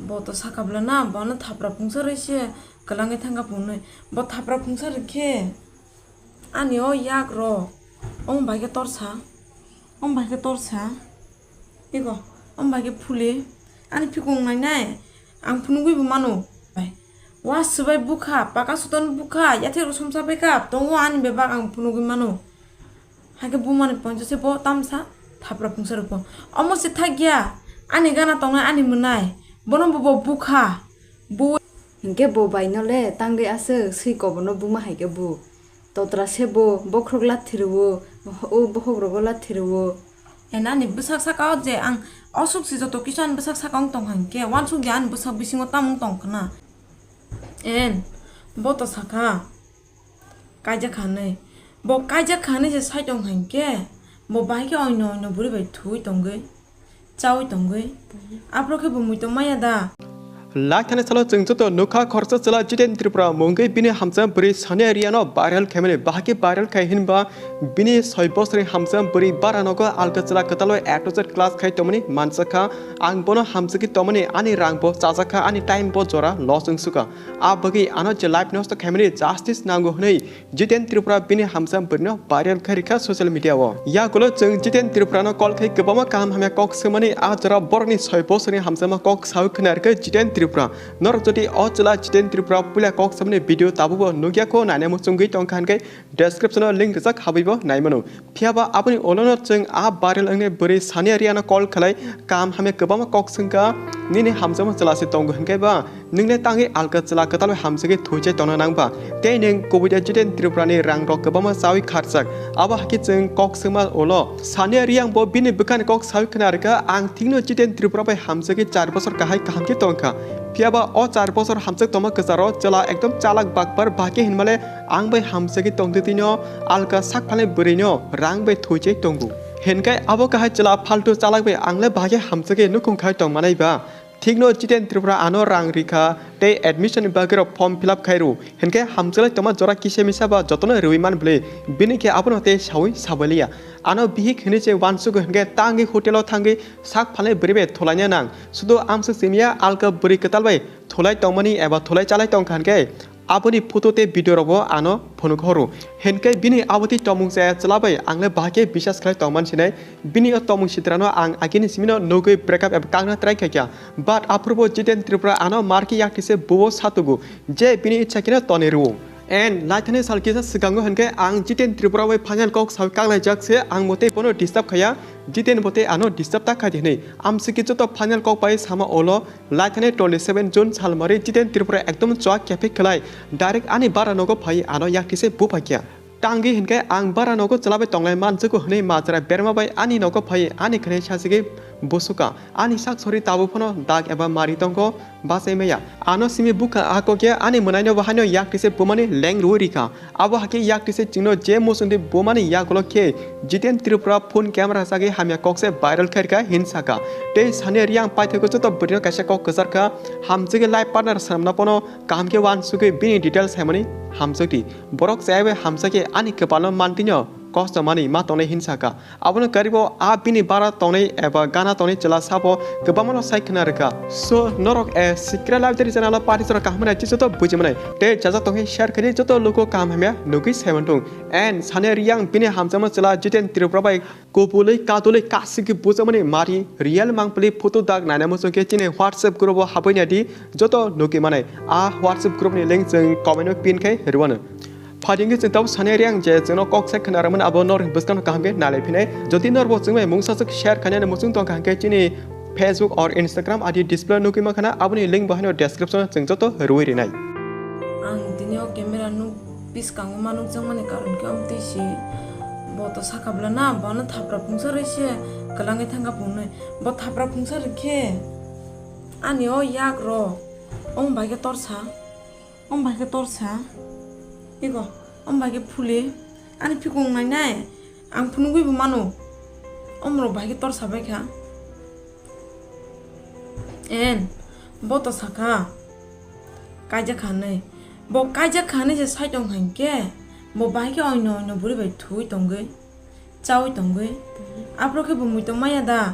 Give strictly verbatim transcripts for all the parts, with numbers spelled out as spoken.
Bo to saka bwla na, bono thapra phungsa rwi se kwlangwi thangkha phungnwi. Bo thapra phungsa rwkhe ani o yak rok, omo bai khe torsa, omo bai khe torsa, ego, omo bai khe phuli, ani phikung nainai, ang phunugwi bo mano. Wa swbai bukha, paka suton bukha, yathek rok somsa bai kha, tongo ani bebak ang phunugwi mano. Hakhe bumani pointo se bo tamsa thapra phungsa rwkho. Omo se thakya, ani gana tongnai ani mwnai, bono bo bo bukha, bo. Hinkhe bo bai no le tangwi aswk swi kobono buma hai khe bu. Totra se bo bokhorok lathi rwo, o bokhok rogo lathi rwo. En ani bwsak saka o je ang osuk se joto kisu ani bwsak saka wng tong kha hinkhe, wansuk ya ani bwsak bisingo tamung tong khna. En, bo to saka. Kaijak kha hinwi. Bo kaijak kha hinwi se sai tong hai khe, bo bahai khe oino oino bwrwi bai thuwi tongwi, chawi tongwi. Aphuru khe bo muitu maya da. Laithani salo chwng joto nukha khoroksa chwla Jiten Tripura mungwi bini hamsa bwrwi Sania Riano viral khaimani. Bahai khe viral khai hinba bini soi bosorni hamsa bwrwi bara nogo alka chwla kwtalwi A to Z class khai tongmani manjakha. Ang bono hamsagwi tongmani, ani rang bo chajakha, ani time bo jora loss wngsukha. A bagwi ano je life nosto khaimani justice nango hwnwi Jiten Tripura bini hamsa bwrwino viral khai rikha social media o. Yagulo chwng Jiten Tripurano call khai kwbangma kaham hamya kok swngmani, a jora borokni soi bosorni hamjakma kok sawi khna rikha Jiten Tripura. Norok jodi o chwla Jiten Tripura puila kok samani video tabukbo nukya kho, naina muchungwi tongkha hinkhe description o link rijak, habwibo naimano. Phiyaba aboni ulono chwng a viral wngnai bwrwi Sania Riano call khlai, kaham hamya kwbangma kok swngkha, nini hamjakma chwla se tongo hinkhe ba, nwng le tangwi alka chwla kwtal bai hamsagwi thuichai tongna nang ba, tei nwng kubui de Jiten Tripura ni rang rok kwbangma chawi kharjak. Abo hakhe chwng kok swngma ulo Sania Riang bo bini bwkhani kok sawi khna rwkha, ang thikno Jiten Tripura bai hamsagwi char bosor kahai kaham khe tongkha. Phiyaba o char bosor hamjak tongma kwcharo chwla ekdom chalak bakbar, bahai khe hinmale ang bai hamsagwi tongtwi twino alka sak phalni bwrwino rang bai thuichai tongo. Hinkhe abo kahai chwla phaltu chalak bai ang le bahai khe hamsagwi nukhung khai tongmanai ba? Thikno Jiten Tripura ano rang rikha tei admission ni bagwi rok form fill up khai rw. Hinkhe hamjaklai tongma jora kisa misa ba jotono rwui man bwlwi, bini khe abono tei saui sabaliya. Ano bihik hinwi se uansugo hinkhe tangwi hotel o thangwi sak phalnai bwrwi bai thulaina nang. Sudu amswk simiya alka bwrwi kwtal bai thulai tongmani eba thulai chalai tongkha hinkhe aboni photo tei video rokbo ano phunuk horo. Hinkhe bini abotwi tongmung chaya chwla bai ang le bahai khe bisas khlai tongman sinai. Bini o tongmung sitrano ang agini simino nugwi break up eba kakna try khaikha. But aphuru bo Jiten Tripura ano marki yaktise buo satugo je bini ichha kheno tonwi rwo. And laithani sal kisa swkango hinkhe ang Jiten Tripura bai final kok sawi kaklaijak se, ang bo tei bono disturb khaya, Jiten bo tei ano disturb ta khaidi hinwi. Amswkhe joto final kok bai sama ulo laithani twenty seven June salmari Jiten Tripura ekdom chwak kephik khlai direct ani bara nogo phai ano yaktise buphaikya. Tangwi hinkhe ang bara nogo chwla bai tonglai manjago hwnwi majra berma bai ani nogo phai ani khwnai sachigwi busuka. Ani sak sori tabuk phano dak eba mari tongo bachai maya. Ano simi bukha a kokya ani mwnaino bahaino yaktise bumani leng rwi rikha. Abo hakhe yaktise chwngno je muchungdi bumani yagulo khe Jiten Tripura phone camera chagwi hamya kokse viral khairkha hin saka. Tei Sania Riang paithago joto bwrwino kaisa kok kwcharkha, hamjagwi life partner swnamna phano kaham khe uansugwi bini details saimani hamjakdi. Borok chaya bai hamjakhe ani kwpalo mantwino kosto manwi ma tongnai hin saka. Abono karibo a bini bara tongnai eba gana tongnai chwla sabo kwbangmano sai khna rwkha. So, norok a Sikra Library channel o party chwla kaham nai chichoto buji manai. Tei chajak tongkhe share khaidi joto luku kaham hamya nugwi saimanthung. And Sania Riang bini hamjakma chwla Jiten Tripura bai kubulwi kadulwi kasiki bujakmani mari real mangpili photo dak naina muchungkhe chini WhatsApp group o habwi naidi joto nugwi manai. A WhatsApp group ni link chwng comment o pin khai rwano. Phaidi wngkhe chwng tabuk Sania Riang je chwngno kok sai khna rwmani abo nor bwskangno kaham khe nalai phinai. Jodi norbo chwng bai mungsa swk share khainani muchung tongkha hinkhe chini Facebook or Instagram I D display nugwi mankha na, aboni link bo haino description o chwng joto rwui rinai. Ang tini o camera nuk biskango ma nukjakmani karon khe omo twi se bo to saka bwla na, bono thapra phungsa rwi se kwlangwi thangkha phungnwi. Bo thapra phungsa rwkhe ani o yak rok omo bai khe torsa. Omo bai khe torsa. Ego, omo bai khe phuli. Ani phikung nainai. Ang phunugwi bo mano. Omorok bai khe torsa bai kha. En, bo to saka. Kaijak kha hinwi. Bo kaijak kha hinwi se sai tong hai khe. Bo bai khe oino oino bwrwi bai thuwi tongwi. Chawi tongwi. Aphuru khe bo muitu maya da.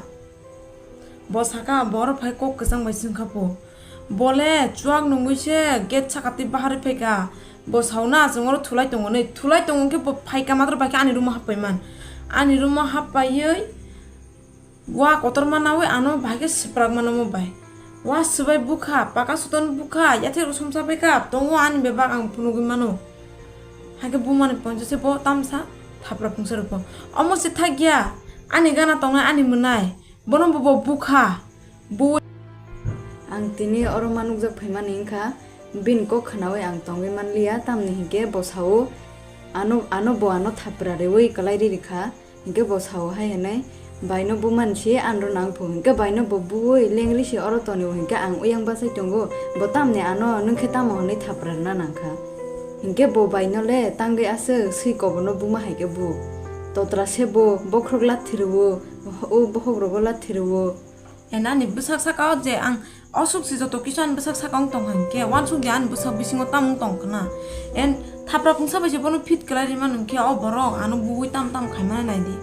Bo saka, bo oro phai kok kwchang bai swngkha pho. Bole chuak nungwi se gate saka twi baharwi phaikha. Bo sauna achung oro thulai tongo nwi. Thulai tongo khe bo phaikha matro bai khe ani room o happai man. Ani room o happaiwi wa kotorma nawi ano bahai khe swprak mano mo bai. Wa swbai bukha, paka suton bukha, yathek rok somsa phaikha, tongo ani bebak ang phunugwi mano. Hakhe bumani poncho se bo tamsa thapra phungsa rwkho. Omo se thakya, ani gana tongnai ani mwnai. Bono bo, bo bukha. Bo Ang tini oro ma nukjak phaimani wngkha, bini kok khwnawi ang tongwi manliya, tamni hinkhe bo sao, ano, ano bo ano thapra rewi kwlai riri kha. Hinkhe bo sao hai hwnwi, "Baino bumani se anro nang phu." Hinkhe baino bo buwi lengri se oro tonio, hinkhe ang uyang bachai tongo, bo tamni ano nwng khe tamo hwnwi thapra rwna nang kha. Hinkhe bo baino le tangwi aswk swi kobono buma hai khe bu. Totra se bo bokhorok lathi rwo, o bokhok rogo lathi rwo. En ani bwsak saka o je ang aswk se joto kisu ani bwsak saka wng tong kha hinkhe, uansuk di ani bwsak bisingo tamo wng tong khna. En thapra phungsa bai se bono fit kwlai rima nung khe o borok ano buwi tam tam khai mani nai di.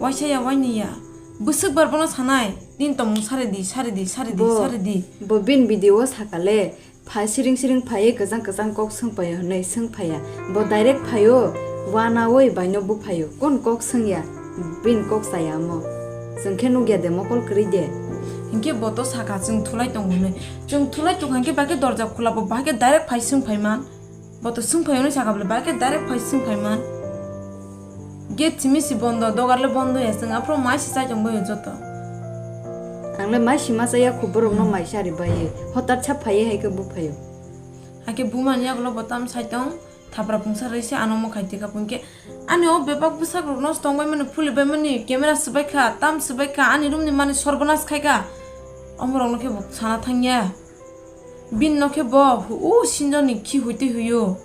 Waisa ya waini ya. Bwswk bar bono sanai, "Nini tongmung sari di, sari di, sari di, Bo, sari di." Bo bini video o saka le, phai siring siring phaiwi kwchang kwchang kok swng paio hwnwi swng phaiya. Bo direct phaio, uanaui baino buphaio. Kun kok swngya? Bini kok chaya omo. Chwng khe nukya de mokol kwrwi de. Hinkhe bo to saka chwng thulai tongo hwnwi. Chwng thulai tongkha hinkhe bai khe dorja khula bo bahai khe direct phai swng phai man. Bo to swng phai hwnwi saka bwle, bai khe direct phai swng phai man. Gate simi si bondo, dogar le bondo ya, chwng aphuru mai si chai tong bai joto. Ang le mai si ma chaya khu, borok no mai si ari bai. Hotat sa phai hai khe bu phaio. Hakhe bumani yagulo bo tam sai tong, thapra phungsa rwi se ano mo khai twi kha phung khe. Ani o bebak bwsak rok no tong bai mani, phuli bai mani, camera swbai kha, tam swbai kha, ani room ni mani sorbonas khai kha. Omo rok no khe bo sana thang ya. Bini no khe bo hu-, u sinjoni khi hui twi huio.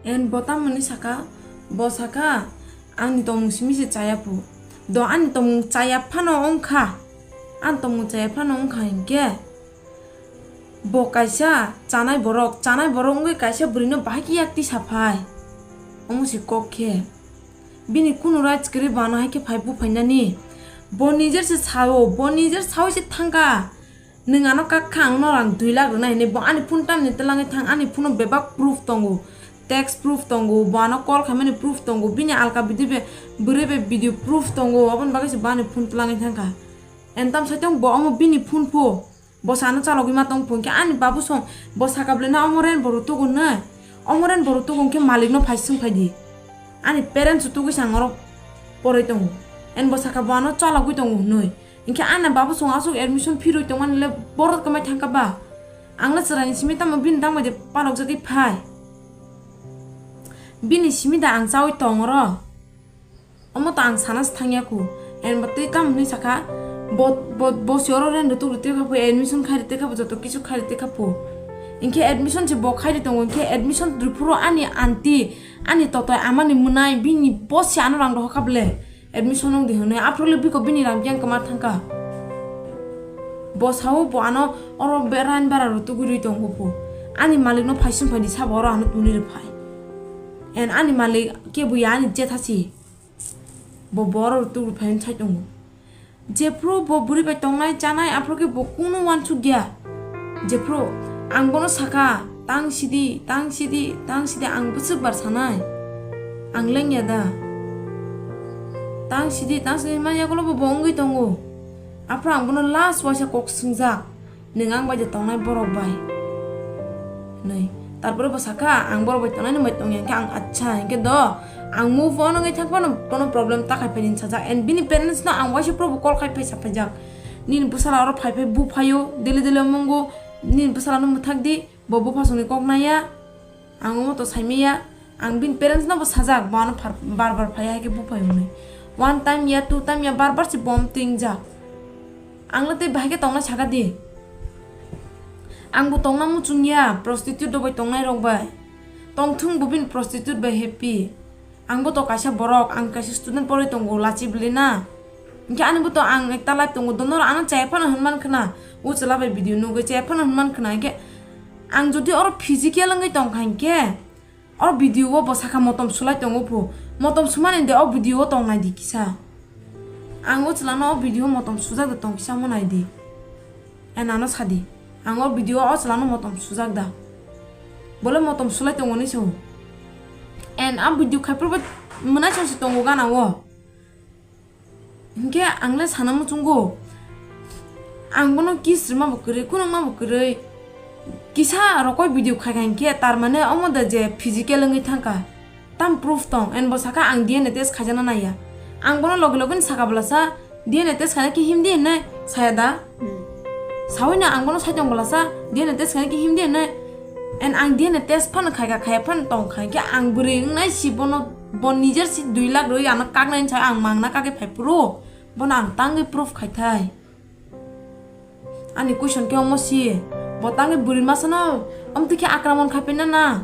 En bo tamoni saka, bo saka, "Ani tongmung simi se chaya phu." Do ani tongmung chaya phano wngkha. Ani tongmung chaya phano wngkha hinkhe, bo kaisa chanai borok, chanai borok wngwi kaisa bwrwino bahai khe yak tisa phai. Omo se kok khe. Bini kunu rights kwrwi bo ano hai khe phai buphainani. Bo nijer se sao, bo nijer saui se thangkha. Nwng ano kak kha, ang no rang dui lakh rwna hinwi, bo ani phone tamni twlangwi thang, ani phone o bebak proof tongo, text proof tongo, bo ano call khaimani proof tongo, bini alka bidi be bwrwi be video proof tongo, oboni bagwi se bo ani phone twlangwi thangkha. Entam saitung bo omo bini phone pho, bo sa ano chalogwi ma tong pho, hinkhe ani babu song bo saka bwlai na omo ren bo rwtugo nai, omo ren bo rwtugo hinkhe malik no phai swng phai di, ani parents rwtugwi sa ang oro poroi tongo, en bo saka bo ano chalogwi tongo hinwi. Hinkhe ani babu song aswk admission fee rwi tongmani le borok kwmai thangkha ba? Ang le chwraini simi tamo bini dangbai de palokjagwi phai? Bini simi da ang chaui tong oro? Omo to ang sana se thangya khu. En bo twi tamo hinwi sakha, bo, bo, bo se oro rent rwtuk rwtwi kha phu, admission khai rwtwi kha phu, joto kisu khai rwtwi kha phu. Hinkhe admission se bo khai rwi tongo, hinkhe admission rwphuru ani aunty, ani totoi amani mwnai, bini bo se ano rang rohor kha ble. Admission wng di hwnwi, aphuru le biko bini rang yang kwma thangkha. Bo sao bo ano oro be-, rain bara rwtugwi rwi tongo phu. Ani malik no phai swng phai di sabo oro ano tuni rw phai. En ani malik kebo ya ani jetha si. Bo, bo oro rwtugwi phai wng sai tongo. Jephru bo bwrwi bai tongnai chanai aphuru khe bo kunu uansuk ya. Jephru ang bono sakha, "Tang sidi, tang sidi, tang sidi," ang bwswk bar sanai. Ang lengya da. "Tang sidi, tang sidi," hwnma yagulo bo, bo wngwi tongo. Aphuru ang bono last waisa kok swngjak, "Nwng ang bai de tongnai borok bai?" Hinwi. Tarpore bo sakha, "Ang borok bai tongnai, nwng bai tongya," hinkhe ang, "Acha," hinkhe do, ang move on wngwi thang phano, bono problem ta khai phaidi sajak, and bini parents no ang waisa phuru bo call khai phai sa phaijak. Nini bwsala oro phai phai bu phaio, daily daily omongo, nini bwsala no mwthak di, bo buphasongni kok naiya, ang omo to saimanya, ang bini parents no bo sajak, bo ano phar-, bar bar phaiya hai khe bu phai hwnwi. One time ya, two time ya, bar bar se bom tingjak. Ang le tei bahai khe tongna saka di. Ang bo tongna muchung ya, prostitute rok bai tongnai rok bai. Tongthung bo bini prostitute bai happy. Ang bo to kaisa borok, ang kaisa student poroi tongo, lachi bwlwi na. Hinkhe ani bo to ang ekta life tongo, dono ano chaya phano hwnman khna, o chwla bai video nugwi chaya phano hwnman khna, hinkhe ang jodi oro physical wngwi tongkha hinkhe, oro video o bo sakha motom sulai tongo phu, motom sumani de o video o tong nai di kisa. Ang o chwla no o video o motom sujak de tong kisa mo nai di. Ai nano sadi. Ang o video o chwlano motom sujak da? Bole motom sulai tongo ni so. And a video khai purbo mwnai song se tongo gana o. Hinkhe ang le sana muchungo. Ang bono kiss rwma bo kwrwi, khunukma bo kwrwi. Kisa rokoi video khai khai hinkhe tar mane omo da je physical wngwi thangkha. Tam proof tong, and bo saka ang D N A test khaijana naiya. Ang bono loge loge ni saka bwlasa D N A test khaina khe himdi hinwi saya da? Hmm. Sawi na ang bono saitong bwlasa D N A test khaina khe himdi hinwi. And ang D N A test phano khaika khaya phano tong kha hinkhe ang bwrwi wngnai si bono, bo nijer si dui lakh rwi ano kaknai sa ang mangna kagwi phai phuru bono ang tangwi proof khai thai. Ani question khe omo si, bo tangwi bwrwi masano omtwi khe akramon khai phaina na?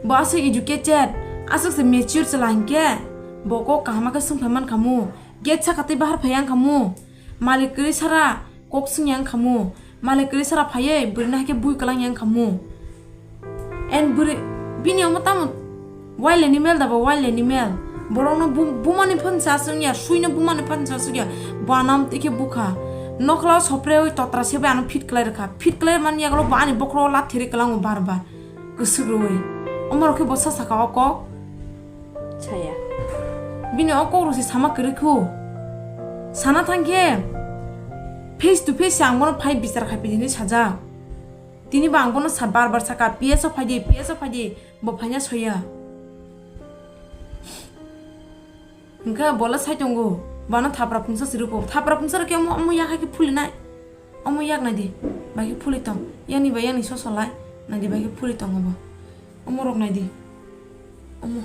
Bo aswk educated, aswk se mature chwla hinkhe bo kok kaham khe swngphai man khamu, gate saka tei bahar phai yang khamu, malik kwrwi sara kok swng yang khamu, malik kwrwi sara phaiwi bwrwino hai khe bui kwlang yang khamu. And bwrwi, bini omo tamo wild animal da bo, wild animal. Borokno bu-, bumani phan sa aswk ya, suino bumani phan sa aswk ya. Bo ano amtwi khe bukha. Nokhlao sopre oi totra se bai ano fit khlai rwkha. Fit khlai mani yagulo bo ani bokhro lathiri kwlango bar bar. Kwswk rwui. Omorok khe bo sa saka o kok? Saya. Bini o kok rok se sama kwrwi khu. Sana thang khe face to face ang bono phai bichar khai pidi hinwi sajak. Tini bo ang bono sa bar bar saka, P S o phaidi, P S o phaidi, bo phaina soya. Hwnkhe bola sai tongo, bono thapra phungsa se rwkho. Thapra phungsa rwkhe omo, omo yak hai khe phulinai. Omo yak naidi, bai khe phuli tong. Yakni bai yakni sosolai, naidi bai khe phuli tongo bo. Omo rok naidi. Omo,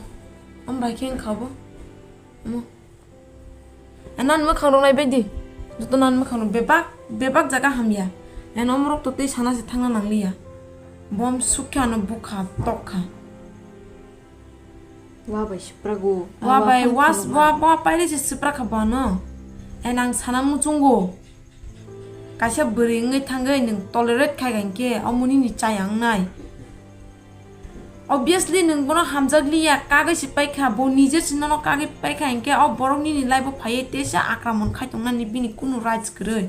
omo bai khe wngkha bo. Omo. Nani mwkhang rok naibaidi. Joto nani mwkhang rok bebak, bebak jaga hamya. Eno omorok to tei sana se thangna nangliya. Bom sukhe ano bukha, tokha. Wa bai siprago. Wa bai, wa, wa, wa pairi se siprakha bo ano. En ang sana muchungo. Kaisa bwrwi wngwi thangwi nwng tolerate khai hinkhe omo nini chaya wngnai. Obviously nwng bono hamjakliya, kagwi se paikha, bo nije se nono kagwi paikha hinkhe o borok nini life o phaiwi teisa akraman khai tongnani bini kunu rights kwrwi.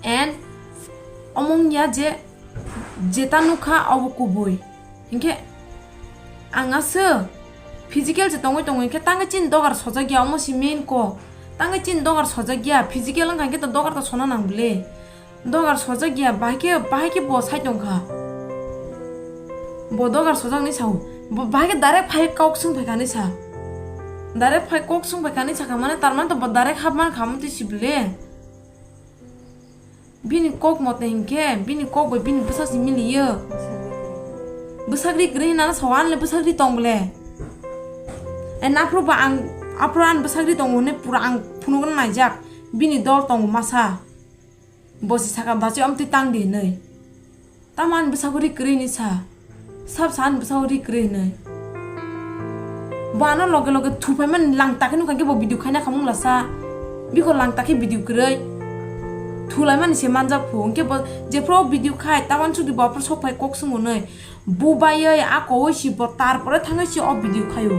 And omo wngya je jeta nukha obo kubui. Hinkhe ang aswk physical se tongwi tongwi hinkhe tangwi chini dogar sojak ya, omo se main kok. Tangwi chini dogar sojak ya, physical wngkha hinkhe to dogar to sona nang bwle. Dogar sojak ya, bahai khe, bahai khe bo sai tongkha. Bo dogar sojak ni sao. Bo bahai khe direct phai kok swng phaikha ni sa. Direct phai kok swng phaikha ni sakha mane, tar mane to bo direct hap man kha motwi si bwle. Bini kok mote hinkhe, bini kok bai bini bwsa si miliyo. Bwsakri kwrwi hinana sao, anle bwsakri tong bwle. E naphru ba ang, aphru an bwsakri tongo hinwi pura ang phunukna naijak. Bini dol tongo masa. Bo si saka bachwi amtwi tang di hinwi. Tamo ani bwsakuri kwrwi ni sa. Sab sa ani bwsakuri kwrwi hinwi. Bo ano loge loge thuphaimani langta khe nukha khe bo video khaina khamung lasa. Bikho langta khe video kwrwi. Thulaimani se manjak phu. Hinkhe bo jephru o video khai, tamo ani sudi bo aphuru sok phai kok swngo nwi. Bubaiwi a kowoi si bo tarpore thangwi si o video khaio.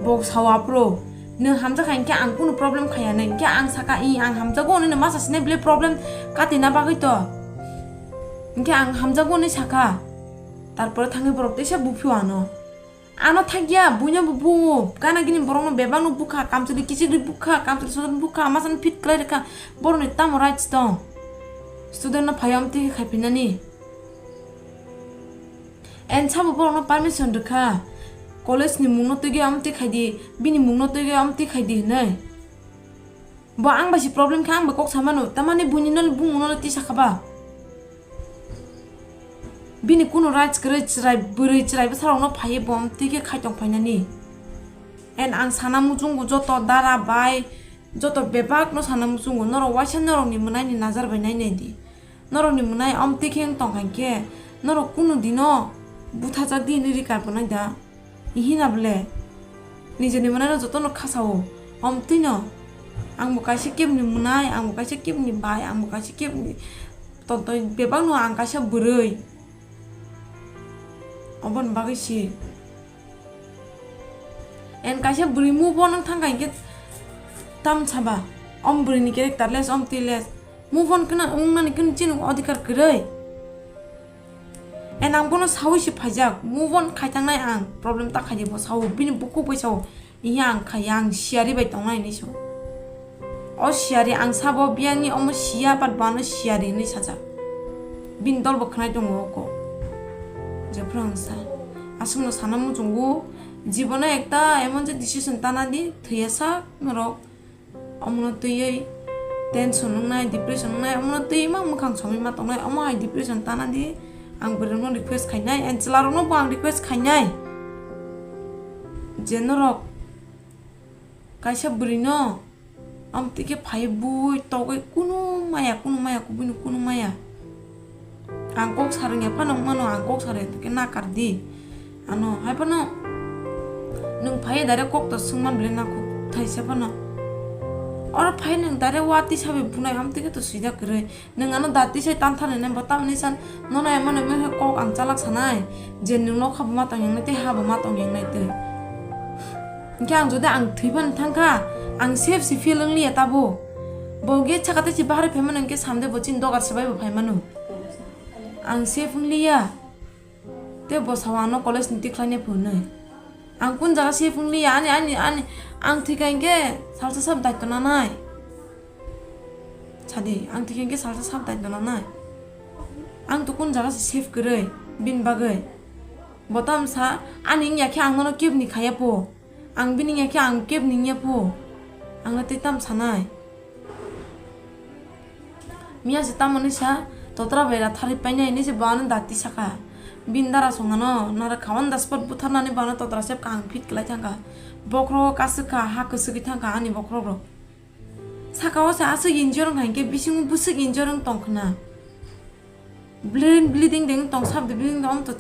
Bo sao aphuru. Nwng hamjakha hinkhe ang kunu problem khaya nai. Hinkhe ang saka, "I, ang hamjago," hwnwi no masa sinai bile problem katina bagwi to. Hinkhe ang hamjago hwnwi sakha. Tarpore thangwi borok teisa buphio ano. Ano thakya, buino bo buo. Gana gini borokno bebakno bukha, kamchwlwi kichigwi bukha, kamchwlwi sodorno bukha, masano fit khlai rwkha. Borokni tamo rights tong? Student no phaiya amtwi khe khaiphinani. And sabo borokno permission rwkha. College ni mungno twiwi amtwi khaidi, bini mungno twiwi amtwi khaidi hinwi. Bo ang bai si problem khe ang bai kok samano, tamani buini nole bumung nole tisa khaba. Bini kunu rights kwrwi chwrai, bwrwi chwrai bwsarokno phaiwi bo amtwi khe khai tong phainani. And ang sana muchungo joto dara bai, joto bebakno sana muchungo, norok waisa norokni mwnaini najar bai nainai di. Norokni mwnai omtwi khe wng tong kha hinkhe, norok kunu dino buthajak di hinwi rikar bo nai da? Ihina bwle? Nijeni mwnaino jotono khasao, omtwino. Angbo kaisa kebni mwnai, angbo kaisa kebni bai, angbo kaisa kebni tontoi, bebakno ang kaisa bwrwi. Oboni bagwi si. And kaisa bwrwi move on wng thangkha hinkhe tam saba, om bwrwini character less, om twi less. Move on khna wngnani khna chini adhikar kwrwi. And ang bono sawi se phaijak, move on khai tangnai ang, problem ta khai di bo sao, bini bukhuk bai sao, iya ang khai, ang siyari bai tongnai hinwi sao. O siyari ang sabo biyangni omo siya, but bano siyari hinwi sajak. Bini dol bo khnai tongo o kok. Jephru ang sa, aswkno sana muchungo, jibono ekta emon je decision tana di, thwiya sak norok. Omono twiwi tension wngnai, depression wngnai, omono twiwi ma mwkhang somwi ma tongnai, omo hai depression tana di. Ang bwrwirokno request khainai, and chwlarokno bo ang request khainai je norok kaisa bwrwino amtwi khe phaiwi bui togwi kunu maya, kunu maya, kubui no kunu maya. Ang kok sa rwngya phano wngmano, ang kok sa rwngya khe nakar di. Ano hai phano nwng phaiya direct kok to swngman bile nakhuk thaisa phano. Oro phai nwng direct watwi sabai bunai amtwi khe to swijak kwrwi. Nwng ano dati sai tanthani nai bo tamni san nono emon emon khe kok ang chalak sanai je nwng nokha bo ma tong yang nai tei ha bo ma tong yang nai tei. Hinkhe ang jodi ang thwi phano thangkha, ang safe se feel wngliya tabo. Bo ge chaka tei se bahari phaimano hinkhe samde bo chini dogar se bai bo phaimano. Ang safe wngliya. Tei bo sao ano college ni tikhlaina phunwi. Ang kun jaga safe wngliya, ani, ani, ani, ang thwikha hinkhe salsa sab daityo nanai. Sadi, ang thwikha hinkhe salsa sab daityo nanai. Ang to kun jaga se safe kwrwi, bini bagwi. Bo tam sa, ani wngya khe ang nono kebni khaiya po. Ang bini wngya khe ang kebni wngya po. Ang no tei tam sanai. Miya se tamoni sa, totra bai ra thari painai hinwi se bo ano dati saka. Bini dara songano, nara khawan da spot butharnani bo ano totra sep kaham fit kwlai thangkha. Bokhrogo kasuk kha, ha kwsugwi thangkha ani bokhorok rok. Saka o se aswk injure wngkha hinkhe bisingo bwswk injure wng tongkhna. Bleeding, bleeding deng tong sab de, bleeding deng to check